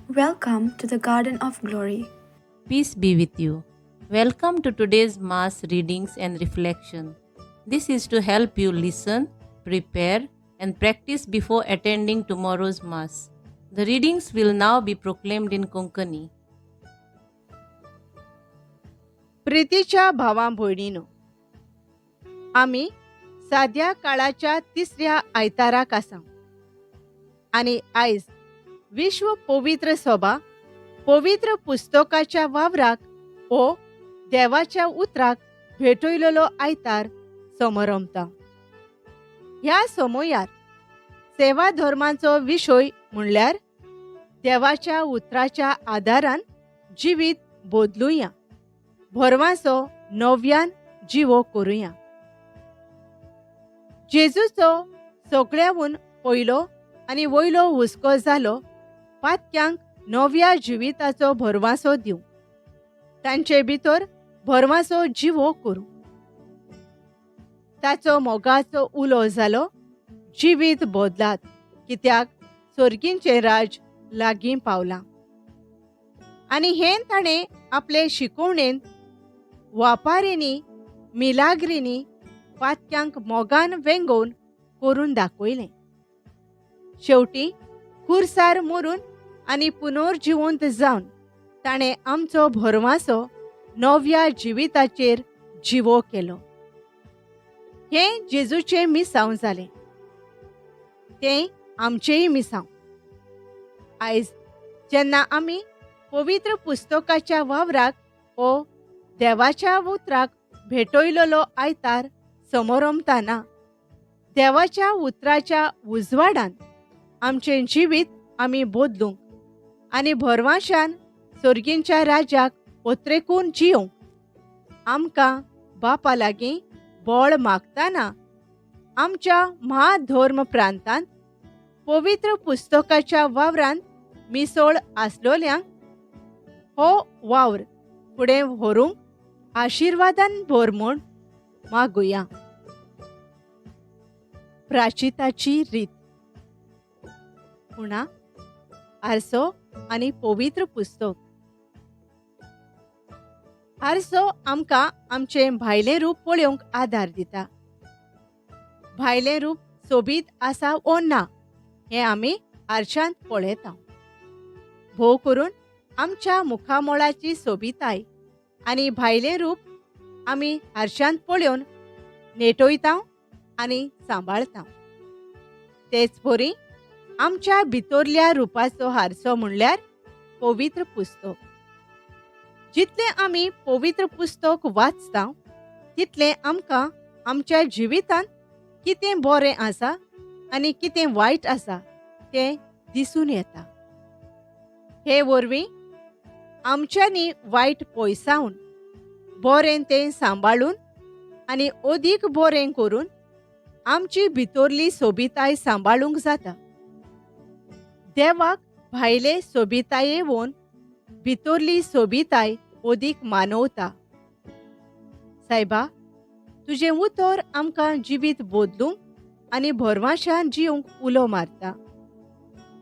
Welcome to the Garden of Glory. Peace be with you. Welcome to today's Mass readings and reflection. This is to help you listen, prepare, and practice before attending tomorrow's Mass. The readings will now be proclaimed in Konkani. प्रितीच्या भावा भयणीनो, आमी साद्या काळाच्या तिसऱ्या आयताराक आसा आनी आयज विश्व पवित्र सभा पवित्र पुस्तकाच्या वावराक ओ देवाच्या उतराक भेटयलेलो आयतार समरमता. ह्या समयार सेवा धर्माचो विशय म्हणल्यार देवाच्या उतराच्या आदारान जिवीत बदलुया, भरवासो नव्यान जिवो करुया. जेजूचो सगळ्याहून पयलो आनी वयलो हुस्को जालो पातक्यांक नव्या जिविताचो भरवासो दिवं, तांचे भितर भरवासो जिवो करूं. ताचो मोगाचो उलो जालो जिवीत बदलात, कित्याक सर्गींचें राज लागीं पावलां. आनी हें ताणें आपले शिकवणेन वापारींनी मिलाग्रींनी पातक्यांक मोगान वेंगोवन करून दाखयलें. शेवटी खुर्सार मरून आनी पुनर्जिवंत जावन ताणें आमचो भरवासो नव्या जिविताचेर जिवो केलो. हें जेजूचें मिसांव जालें, तें आमचेंय मिसांव. आयज जेन्ना आमी पवित्र पुस्तकाच्या वावराक ओ देवाच्या उतराक भेटयलेलो आयतार समरमताना देवाच्या उतराच्या उजवाडान आमचें जिवीत आमी बदलूंक आनी भरवाशान सर्गींच्या राज्याक ओत्रेकून जियोंक आमकां बापा लागीं बळ मागताना आमच्या म्हाधर्म प्रांतांत पवित्र पुस्तकाच्या वावरांत मिसळ आसलोल्यांक हो वावर फुडें व्हरूंक आशिर्वादान भर म्हूण मागुया. प्राचिताची रीत. उणा आरसो आनी पवित्र पुस्तक. आरसो आमकां आमचें भायलें रूप पळोवंक आदार दिता. भायलें रूप सोबीत आसा ओ ना हें आमी आरशांत पळयता. भोव करून आमच्या मुखामळाची सोबिताय आनी भायलें रूप आमी आरशांत पळोवन नेटयता आनी सांबाळता. तेच परी आमच्या भितरल्या रुपाचो हारसो म्हणल्यार पवित्र पुस्तक. जितलें आमी पवित्र पुस्तक वाचता तितलें आमकां आमच्या जिवितांत कितें बरें आसा आनी कितें वायट आसा तें दिसून येता. हे वरवीं आमच्यांनी वायट पयसावन बरें तें सांबाळून आनी अदीक बरें करून आमची भितरली सोबिताय सांबाळूंक जाता. देवाक भायले सोबितायेवन भितरली सोबिताय अदीक मानवता. सायबा, तुजें उतर आमकां जिवीत बदलूंक आनी भरवाशान जिवंक उलो मारता,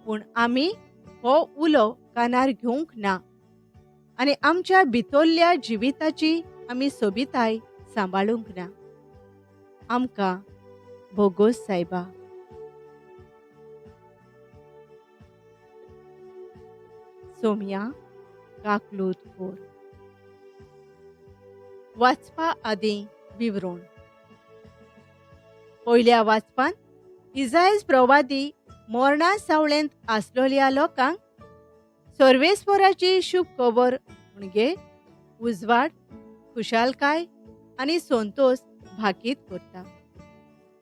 पूण आमी हो उलो कानार घेवंक ना आनी आमच्या भितरल्या जिविताची आमी सोबिताय सांबाळूंक ना. आमकां भोगोस सायबा. सोमया काकलूत कोर. वाचपा आदीं विवरण. पयल्या वाचपान इजायज प्रवादी मरणा सावळेंत आसलोल्या लोकांक सर्वेस्पराची शुभ खबर म्हणजे उजवाड, खुशालकाय आनी संतोष भाकीत करता.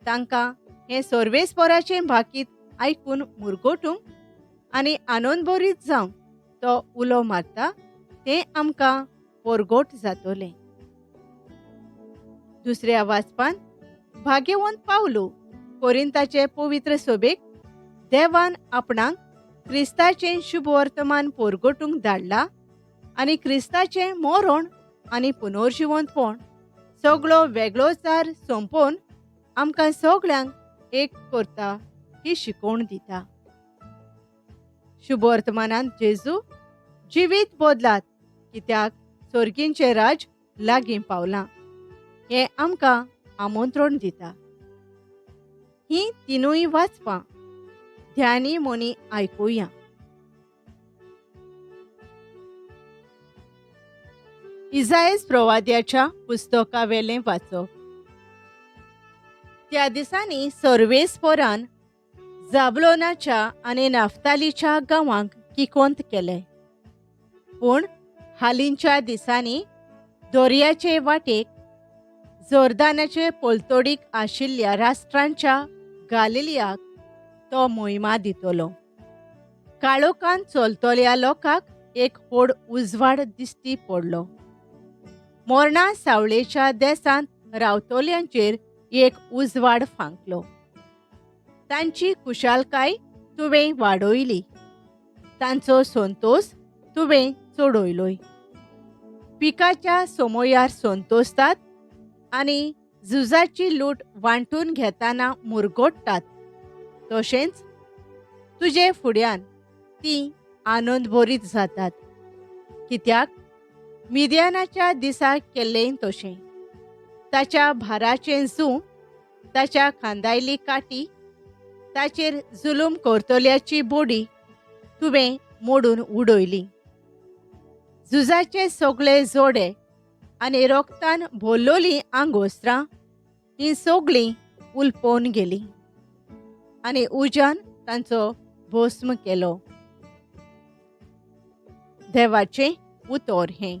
तांकां हें सर्वेस्पराचें भाकीत आयकून मुरगोटूंक आनी आनंदभरीत जावंक तो उलो मारता तें आमकां पोरगोट जातलें. दुसऱ्या वाचपान भाग्यवंत पावलो कोरिंताचे पवित्र सभेक देवान आपणाक क्रिस्ताचें शुभवर्तमान पोरगोटूंक धाडला आनी क्रिस्ताचें मरण आनी पुनर्जिवंतपण सगळो वेगळोचार सोंपोवन आमकां सगळ्यांक एक करता ही शिकवण दिता. शुभवर्तमानांत जेजू जिवीत बदलात कित्याक सोर्गींचें राज लागीं पावलां हें आमकां आमंत्रण दिता. हीं तिनूय वाचपां ध्यानी मोनी आयकुया. इजायस प्रवाद्याच्या पुस्तकावेलें वाचप. त्या दिसांनी सर्वेस्पोरान जाबलोनाच्या आनी नाफ्तालीच्या गांवांक किकोंत केले. पूण हालींच्या दिसांनी दर्याचे वाटेक जोर्दानाचे पलतडीक आशिल्ल्या राष्ट्रांच्या गालिलियाक तो मोहिमा दितलो. काळोखान चलतल्या लोकांक एक व्हड उजवाड दिश्टी पडलो. मोरणा सावळेच्या देसांत रावतल्यांचेर एक उजवाड फांकलो. तांची खुशालकाय तुवें वाडयली, तांचो संतोस तुवें चडयलोय. पिकाच्या समयार संतोसतात आनी झुजाची लूट वांटून घेताना मुरगोट्टात, तशेंच तुजे फुड्यान ती आनंदभरीत जातात, कित्याक मिद्यानाच्या दिसा केल्लें तशें. ताच्या भाराचें जूं, ताच्या खांदायली काटी, ताचेर जुलूम करतल्याची बोडी तुवें मोडून उडयली. झुजाचे सगळे जोडे आनी रोगतान भरलोलीं आंगोस्त्रां हीं सगळीं उलपोवन गेलीं आनी उज्यान तांचो भस्म केलो. देवाचें उतर हें.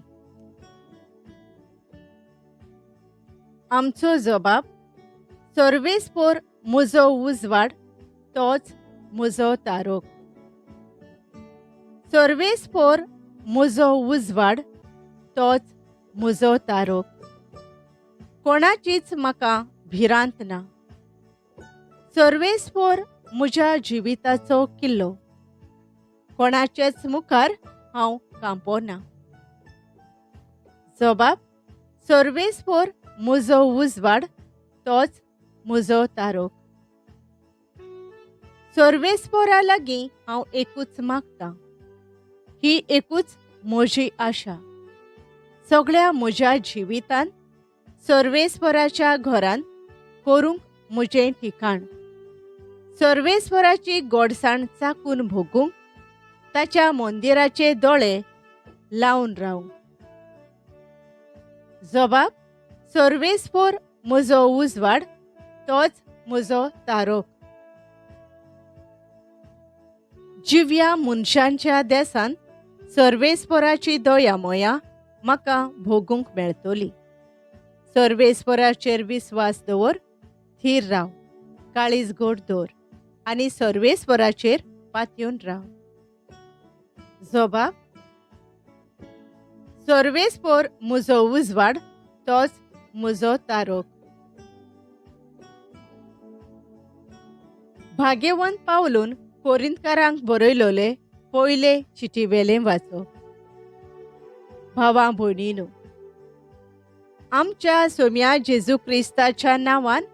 आमचो जबाब सर्वेस्पोर म्हजो उजवाड तोच म्हजो तारोक. सर्वेस्पोर म्हजो उजवाड तोच म्हजो तारोक. कोणाचीच म्हाका भिरांत ना. सर्वेस्पोर म्हज्या जिविताचो किल्लो, कोणाचेच मुखार हांव कांपो ना. जबाब सर्वेस्पोर म्हजो उजवाड तोच म्हजो तारोक. सर्वेस्पोरा लागीं हांव एकूच मागतां, ही एकूच म्हजी आशा. सगळ्या म्हज्या जिवितांत सर्वेस्पोराच्या घरांत करूंक म्हजें ठिकाण. सर्वेस्पोराची गोडसाण चाकून भोगूंक ताच्या मंदिराचे दोळे लावन रावूं. जबाब सर्वेस्पोर म्हजो उजवाड तोच म्हजो तारोक. जिव्या मनशांच्या देसान सर्वेस्पोराची दया मोया म्हाका भोगूंक मेळटली. सर्वेस्पोराचेर विस्वास दवर, थीर राव, काळीज गोड दवर आनी सर्वेस्पोराचेर पातयेवन राव. जबाब सर्वेस्पोर म्हजो उजवाड तोच म्हजो तारोक. भाग्यवंत पावलून कोरिंतकारांक बरयलोले पयले चिटीवेलें वाचो. भावा भयणीनो, आमच्या सोम्या जेजू क्रिस्ताच्या नांवान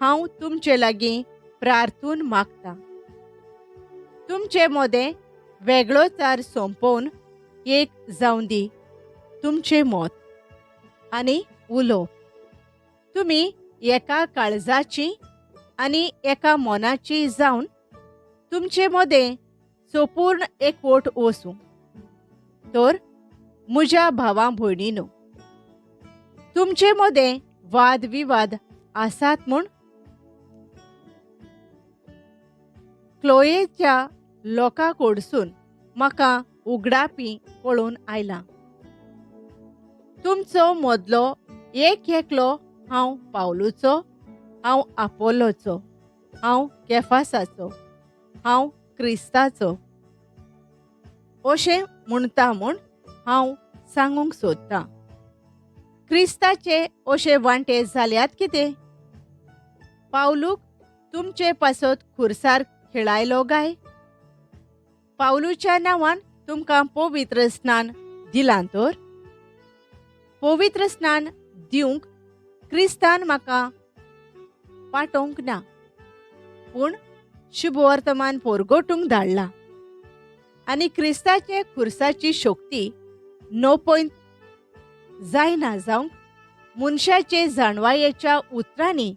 हांव तुमचे लागीं प्रार्थून मागतां. तुमचे मदें वेगळोचार सोंपोवन एक जावं दी तुमचें मत आनी उलोवप. तुमी एका काळजाची आनी एका मनाची जावन तुमचे मदें संपूर्ण एकवट वसूं. तर म्हज्या भावा भयणीनो, तुमचे मदें वाद विवाद आसात म्हूण क्लोयेच्या लोकां कडसून म्हाका उगडापी पळोवन आयलां. तुमचो मदलो एक एकलो हांव पावलूचो, हांव आपोलोचो, हांव केफासाचो, हांव क्रिस्ताचो अशें म्हणटा म्हूण हांव सांगूंक सोदतां. क्रिस्ताचे अशे वांटे जाल्यात कितें? पावलूक तुमचे पासत खुरसार खेळायलो काय? पावलूच्या नांवान तुमकां पवित्र स्नान दिलां तर? पवित्र स्नान दिवंक क्रिस्तान म्हाका पाठोवंक ना, पूण शुभवर्तमान पोरगोटूंक धाडला. आनी क्रिस्ताचे खुर्साची शक्ती नोपयंत जायना जावंक मनशाचे जाणवायेच्या उतरांनी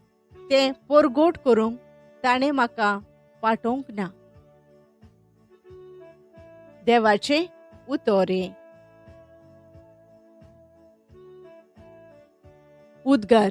तें पोरगोट करूंक ताणें म्हाका पाठोवंक ना. देवाचें उतर हें. उद्गार.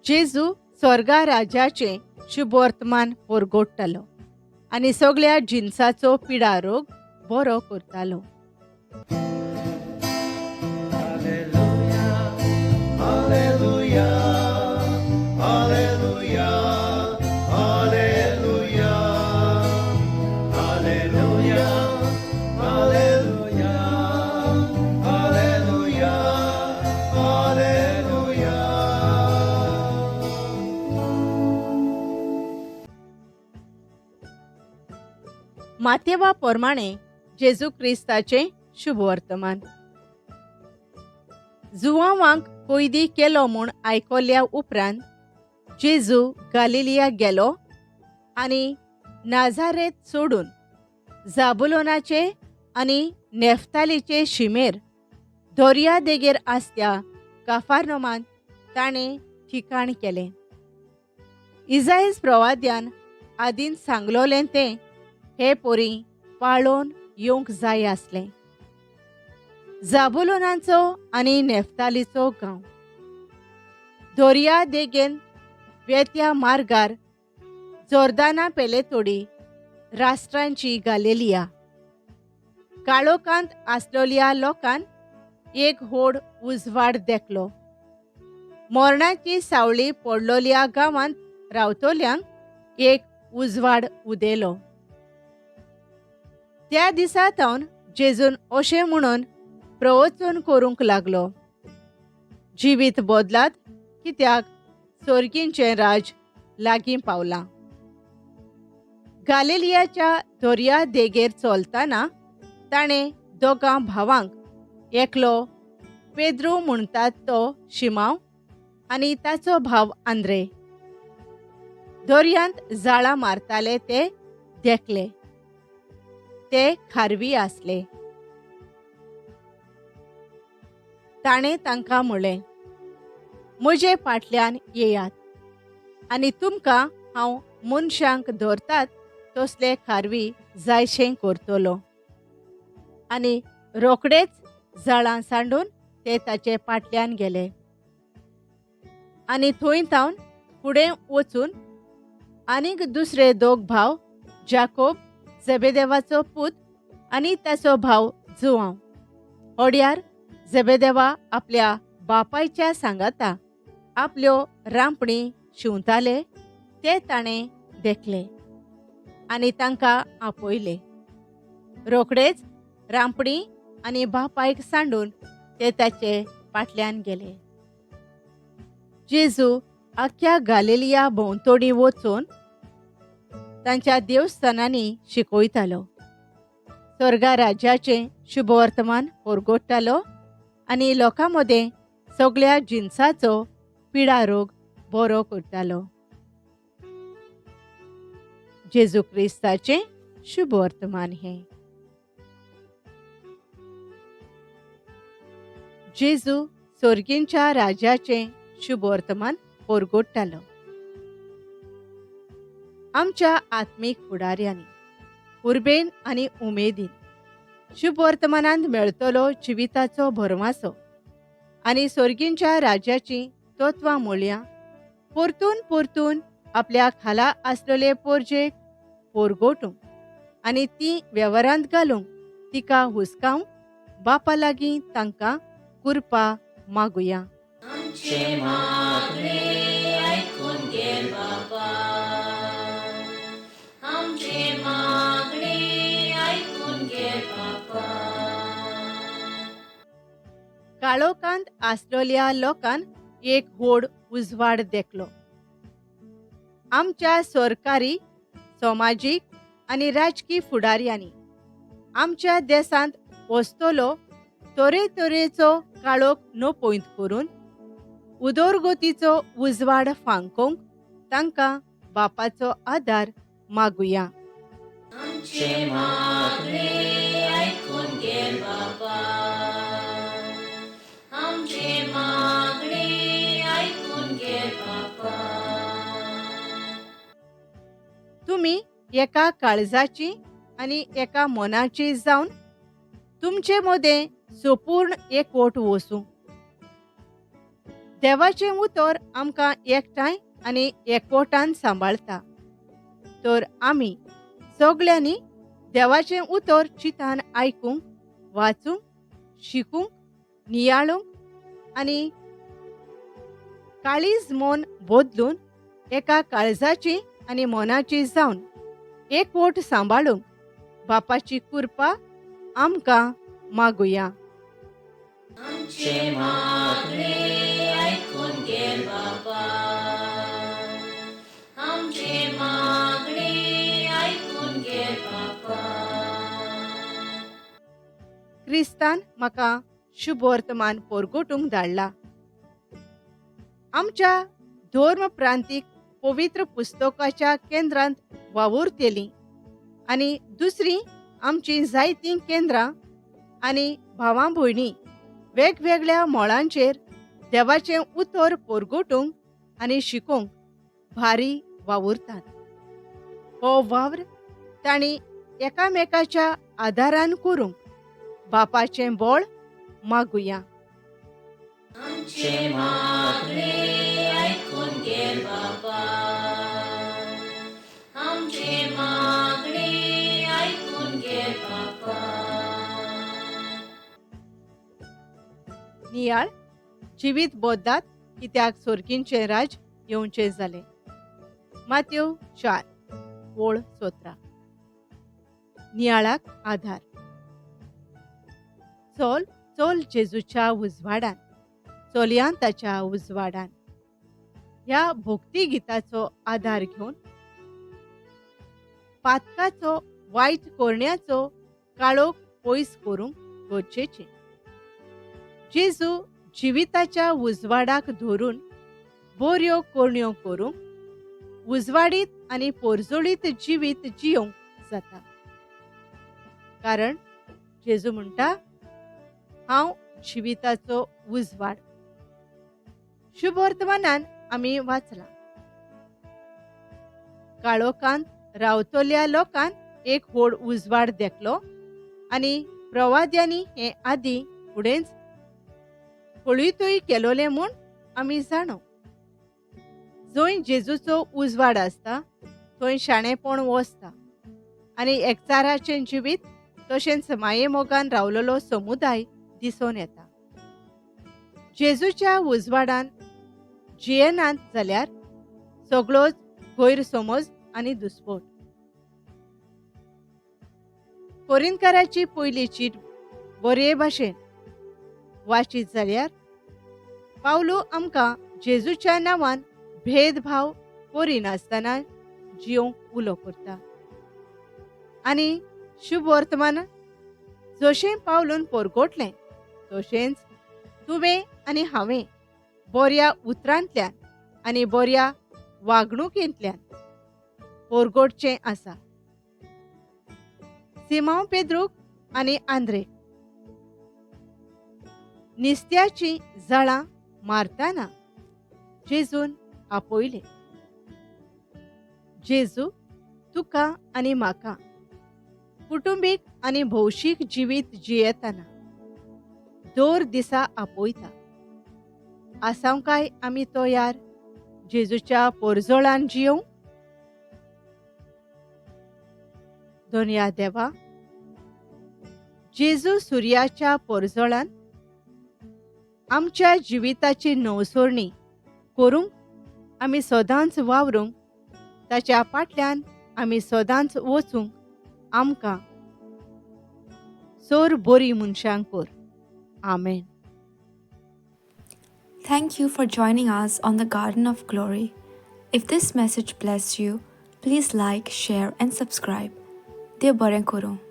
जेजू स्वर्गा राजाचें शुभवर्तमान परगोडटालो आनी सगळ्या जिनसाचो पिडारोग बरो करतालो. मातेवा प्रमाणे जेजू क्रिस्ताचें शुभवर्तमान. जुवांवांक कोयदी केलो म्हूण आयकल्या उपरांत जेजू गालिलिया गेलो आनी नाझारेत सोडून जाबुलोनाचे आनी नेफ्तालीचे शिमेर दर्या देगेर आसत्या काफारनोमांत ताणें ठिकाण केलें. इजायज प्रवाद्यान आदीन सांगलोलें तें हे पोरी पाळोवन येवंक जाय आसलें. जाबुलोनाचो आनी नेफ्तालीचो गांव दर्या देगेन वेत्या मार्गार जोर्दाना पेलेतोडी राष्ट्रांची गालेलिया काळोखांत आसलोल्या लोकान एक व्हड उजवाड देखलो. मरणाची सावळी पडलोल्या गांवांत रावतल्यांक एक उजवाड उदेलो. त्या दिसा थावन जेजून अशें म्हणून प्रवचन करूंक लागलो, जिवीत बदलात कित्याक सर्गींचें राज लागीं पावलां. गालिलियाच्या दर्या देगेर चलतना ताणें दोगां भावांक, एकलो पेद्रू म्हणटात तो शिमांव आनी ताचो भाव आंद्रे, दर्यांत जाळां मारताले ते देखले. ते खारवी आसले. ताणें तांकां म्हणलें, म्हजे फाटल्यान येयात आनी तुमकां हांव मनशांक धरतात तसले खारवी जायशें करतलो. आनी रोखडेच जाळां सांडून ते ताचे फाटल्यान गेले आनी थंय थावन फुडें वचून आनीक दुसरे दोग भाव, जाकोब जेबेदेवाचो पूत आनी ताचो भाव जुवांव, होड्यार जेबेदेवा आपल्या बापायच्या सांगाता आपल्यो रांपणी शिंवताले ते ताणें देखले आनी तांकां आपयले. रोखडेच रांपणी आनी बापायक सांडून ते ताचे फाटल्यान गेले. जेजू आख्या गालिलिया भोंवतणी वचून तांच्या देवस्थानांनी शिकयतालो, स्वर्गा राज्याचें शुभवर्तमान परगोडटालो आनी लोकां मदें सगळ्या जिनसाचो पिडारोग बरो करतालो. जेजू क्रिस्ताचें शुभवर्तमान हें. जेजू सर्गींच्या राज्याचें शुभवर्तमान परगोडटालो. आमच्या आत्मीक फुडाऱ्यांनी उर्बेन आनी उमेदीन शुभवर्तमानांत मेळटलो जिविताचो भरवासो आनी सर्गींच्या राज्याचीं तत्वां मुल्यां परतून परतून आपल्या खाला आसलेले पोरजेक पोरगोटूंक आनी ती वेव्हारांत घालूंक तिका हुसकावंक बापा लागीं तांकां कृपा मागुया. काळोखांत आसलेल्या लोकान एक व्हड उजवाड देखलो. आमच्या सरकारी, समाजीक आनी राजकी फुडाऱ्यांनी आमच्या देशांत वसतलो तरेतरेचो काळोख नपयत करून उदरगतीचो उजवाड फांकोवंक तांकां बापाचो आदार मागुया. तुमी एका काळजाची आनी एका मनाची जावन तुमचे मदें संपूर्ण एकवट वसूं. देवाचें उतर आमकां एकठांय आनी एकवटान सांबाळता, तर आमी सगळ्यांनी देवाचें उतर चिंतान आयकूंक, वाचूंक, शिकूंक, नियाळूंक आनी काळीज मन बदलून एका काळजाची आनी मनाची जावन एकवट सांबाळूंक बापाची कृपा आमकां मागुया. क्रिस्तान म्हाका शुभवर्तमान पोरगोटूंक धाडला. आमच्या धर्म प्रांतीक पवित्र पुस्तकाच्या केंद्रांत वावुरतली आनी दुसरी आमची जायतीं केंद्रां आनी भावां भयणी वेगवेगळ्या मळांचेर देवाचें उतर पोरगोटूंक आनी शिकोवंक भारी वावुरतात. हो वावर तांणी एकामेकाच्या आदारान करूंक बापाचें बळ मागुया. नियाळ जिवीत बोद्दात कित्याक सोर्गींचें राज येवचें जालें. मात्यो 4:17. नियाळाक आधार. चोल चोल जेजूच्या उजवाडान, चोलयान ताच्या उजवाडान ह्या भक्ती गिताचो आधार घेवन पातकाचो वायट करण्याचो काळोख पयस करूंक गरजेचें. जेजू जिविताच्या उजवाडाक धरून बऱ्यो करण्यो करूंक उजवाडीत आनी पोरजोळीत जिवीत जियोंक जाता. कारण जेजू म्हणटा, हांव जिविताचो उजवाड. शुभवर्तमानान आमी वाचलां, काळोखांत रावतल्या लोकान एक व्हड उजवाड देखलो आनी प्रवाद्यांनी हें आदीं फुडेंच कळीतूय केलोलें म्हूण आमी जाणो. जंय जेजूचो उजवाड आसता थंय शाणेपण वसता आनी एकचाराचें जिवीत तशेंच मायेमोगान रावलेलो समुदाय दिसून येता. जेजूच्या उजवाडान जियेनात जाल्यार सगळोच गैरसमज आनी दुस्पोट. कोरिंतकाराची पयली चीट बरे भाशेन वाचीत जाल्यार पावलू आमकां जेजूच्या नांवान भेदभाव करिनासतना जियोंक उलो करता आनी शुभवर्तमान जशें पावलून परगटलें तशेंच तुवें आनी हांवें बऱ्या उतरांतल्यान आनी बऱ्या वागणुकेंतल्यान परगटचें आसा. सिमांव पेद्रूक आनी आंद्रे निस्त्याचीं जाळां मारतना जेजून आपयलें. जेजू तुका आनी म्हाका कुटुंबीक आनी भौशीक जिवीत जियेतना दर दिसा आपयता. आसाव काय आमी तयार जेजूच्या पोरजोळान जियोवंक? धन्या देवा, जेजू सुर्याच्या पोरजोळान आमच्या जिविताची नवसोरणी करूंक आमी सदांच वावरूंक, ताच्या फाटल्यान आमी सदांच वचूंक आमकां सोर बरी मनशांक कर. आमेन. Thank you for joining us on the Garden of Glory. If this message blessed you, please like, share, and subscribe. देव बरें करूं.